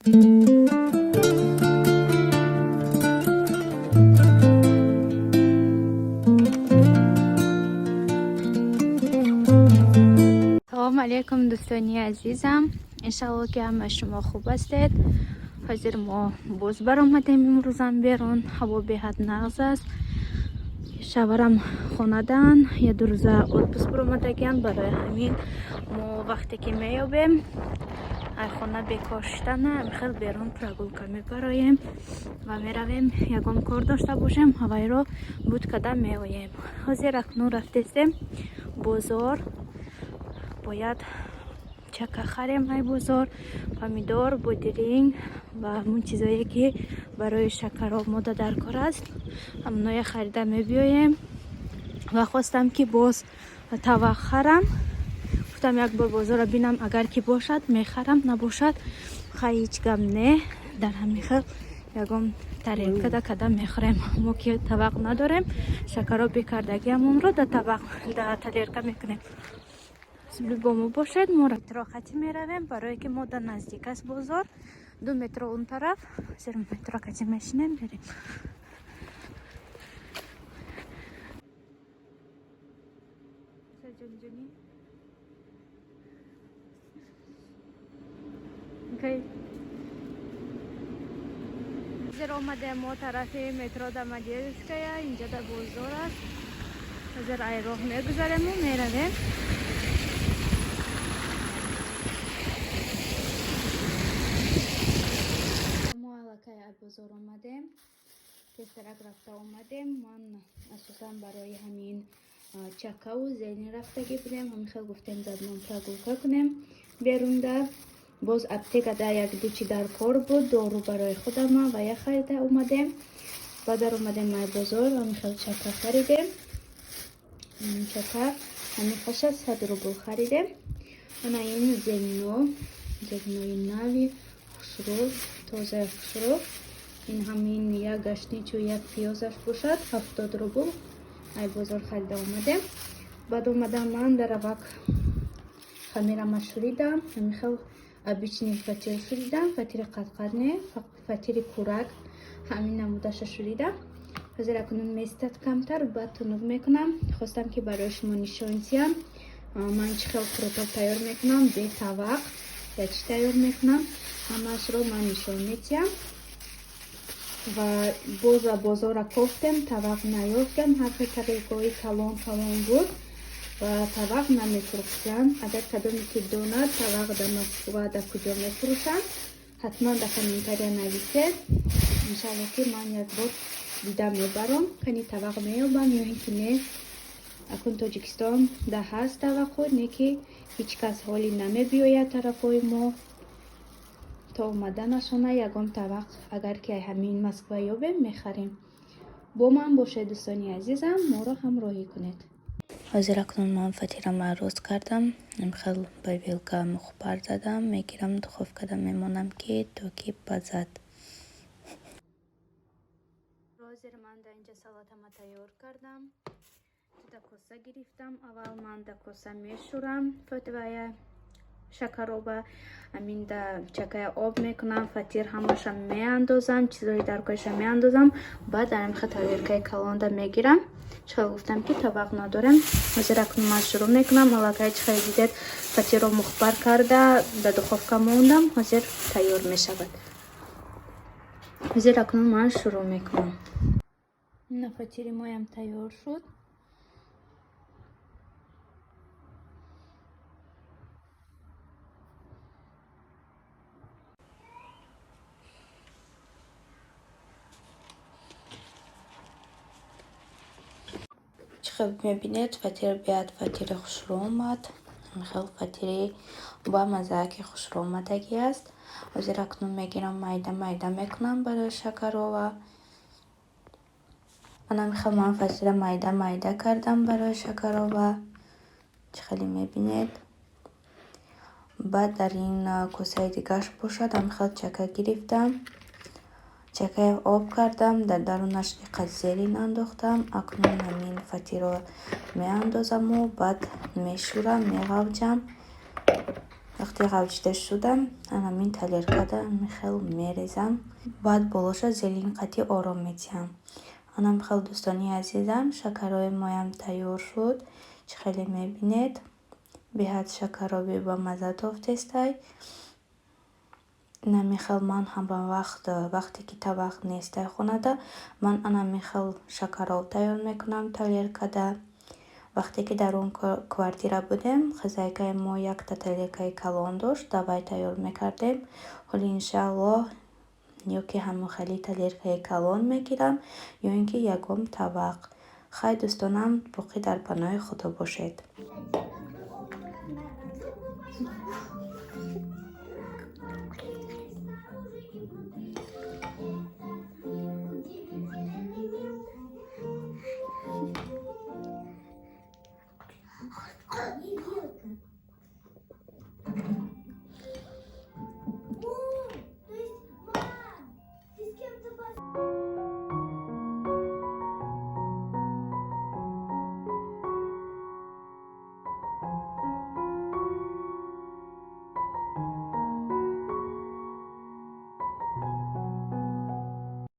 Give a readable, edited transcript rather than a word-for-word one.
Салому алейкум, дӯстони азизам. Иншалло, ки ҳама шумо хуб ҳастед. Ҳозир мо боз баромадем имрӯзам берун. Ҳаво беҳад нағз аст. Шаварам хонадан, я 2 рӯза отпуск баромадагиам. Барои ҳамин мо вақте ки меёбем, ай хона бекор шудана, хел берун прогулка мебароем ва меравем, ягон кор дошта бошем, ҳавайро буд када меоем. Ҳозир акнун рафтестем бозор, бояд чака харем ай бозор, помидор, бодиринг ва ҳамун чизое, ки барои шакароб мода дар кор аст, ҳамоноя харида мебиёем. Ва хостам, ки боз тавақ харам. Гуфтам, як бор бозорро бинам, агар ки бошад, мехарам, набошад, хай, ҳеҷ гап не, дар ҳамин хел ягон тарелкада када мехӯрем. Мо ки тавақ надорем, шакароби кардагиамонро да тавақ, да тарелка мекунем. Бо мо бошед. Мо метро қати меравем, барое ки мо да наздик аст бозор, ду метро он тараф. Зеро метро қати мешинем, мерем. Ҷони. Окей. Зеро омадем мо тарафи метро Домодедовская, инҷа да бозор аст. Ҳозир ай роҳ мегузарему меравем. Мо аллакай аз бозор омадем, тезтарак рафта омадем. Ман асосан барои ҳамин чакаву зелень рафтагӣ будем. Ҳамин хел гуфтем, заодно прогулка кунем берунда. Боз аптекада як ду чи дар кор буд, дору барои худама ва як харида омадем. Ба дар омадем ай бозор, ҳамин хел чака харидем. Чака ҳамин хаша 100 рубл харидем. Ана ин зелено, зеленои нави хушрӯ, тозаи хушрӯ. Ин ҳамин як гаштничу як пиёзаш бошад, 70 рубл ай бозор харида омадем. Баъд омадам, ман даравак хамирама шуридам. Ҳамин хел обычный фатир шуридам, фатири қадқад не, фатири курак, ҳамин намудаша шуридам. Ҳозир акнун местад камтар, баъд тунук мекунам. Хостам, ки барои шумо нишон диҳам, ман чӣ хел қурутоб тайёр мекунам, бе тавақ я чӣ тайёр мекунам, ҳамаашро ман нишон медиҳам. Ва боза бозора кофтем, тавақ наёфтем. Ҳар хел тарелкаҳои калон калон буд ва тавақ намефурӯхтанд. Агар кадоме ки донад, тавақ дар Москва дар куҷо мефурӯшанд, ҳатман дар комментария нависед. Иншалло, ки ман як бор дида мебарам, кани тавақ меёбам ё ин ки не. Акун Тоҷикистон да ҳаст тавақҳо, не ки ҳеҷ кас ҳолӣ намебиёяд тарафҳои мо. То омаданашона ягон тавақ агар ки ҳамин Москва ёбем, мехарем. Бо ман бошед, дӯстони азизам, моро ҳамроҳӣ кунед. Ҳозир акнун ман фатирама рост кардам, хел ба вилка мухбар задам, мегирам, духовкада мемонам, ки то ки пазад. Ҳозир ман дар инҷа салатама тайёр кардам. Дута коса гирифтам. Аввал ман да коса мешӯрам фатвая шакароба, ҳамин да чакая об мекунам, фатир ҳамаша меандозам, чизои даркоиша меандозам, баъд дар ҳамин тарелкаи калонда мегирам. Чӣ гуфтам, ки тавақ надорем. Ҳозир акнун ман шурӯъ мекунам. Аллакай, чӣ хеле дидед, фатирро мухбар карда да духовка мондам, ҳозир тайёр мешавад. Ҳозир акнун ман шурӯъ мекунам. Ина фатири моям тайёр шуд. Чӣ хел мебинед, фатир беҳад фатири хушрӯ омад. Хел фатири ба маззааки хушрӯ омадагӣ аст. Ҳозир акнун мегирам, майда майда мекунам барои шакарова. Анам хел ман фатира майда майда кардам барои шакарова. Чӣ хеле мебинед. Баъд дар ин косаи дигараш бошад, ҳамин чака гирифтам. Чакаи об кардам, дар дарунаш иқа зелень андохтам. Акнун ҳамин фатирро меандозаму баъд мешӯрам, меғавҷам. Вақте ғалчида шудам, анамин тарелкада ҳамин мерезам. Баъд болоша зелень қатӣ ором метиҳам. Анам хел, дӯстони азизам, шакарои моям тайёр шуд. Чӣ хеле мебинед, беҳад шакароби бамазза тофтестай. Инами хел ман ҳама вақт, вақте ки табақ нестай хонада, ман анами хел шакароб тайёр мекунам тарелкада. Вақте ки дар он квартира будем, хозяйкаи мо якта тарелкаи калон дошт, давай тайёр мекардем. Ҳоли, иншааллоҳ, ё ки ҳамон хели тарелкаи калон мегирам, ё ин ки ягон табақ. Хай, дӯстонам, боқӣ дар паноҳи Худо бошед.